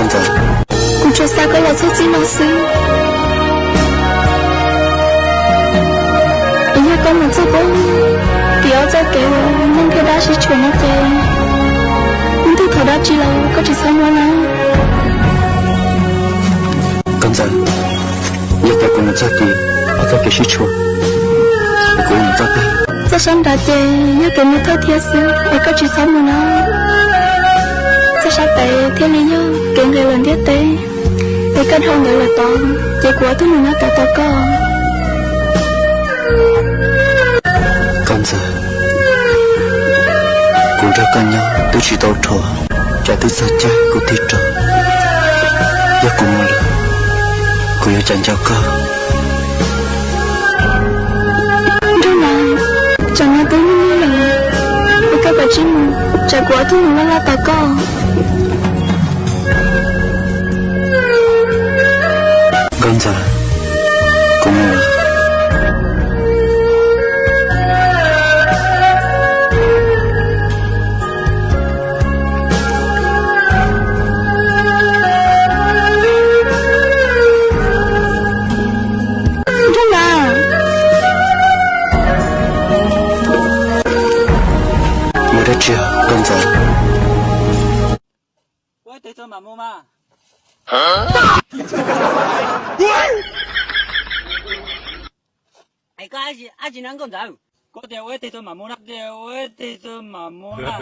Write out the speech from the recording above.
Ntxawm, kuv tsuas xa koj los txog txij no xwb. Es yog koj mus txog pem tim ob txoj kev uas neeg thiab dab sib tshuam no ces, leej twg thov dab tsi los koj tsis txhob muab na. Koj Ntxawm, yog tias kuv mus txog tim ob txoj kev sib tshuam, kuv mus txog pem. Txoj sab nrad ces yog kev mus thawj thiab xwb es koj tsis txhob mus na. Txoj sab pem thiaj li yog kev nqis lawm ntiaj teb, es koj dhau ntawd lawm tod ces kuv ua tib nus nyob tod tos koj. Koj Ntxawm, kuv nrog koj nyob twb tsis tau dhuav, cas twb txog caij kuv tig rov. Yog kuv mus lawm, kuv yuav cas nco koj? Nraug Nav, tsam no twb lig lig lawm, es koj kav tsij mus, tsam kuv ua tib nus laj laj tos koj. Nkauj Ntxawm, kuv mus lawm. Nraug Nav, mus dab tsi Nkauj Ntxawm? Ua ib teg txog mam mus mas. Es koj ab tsi na Nkauj Ntxawm? Kuv tias ua ib teg txog mam mus na, kuv tias ua ib teg txog mam mus na.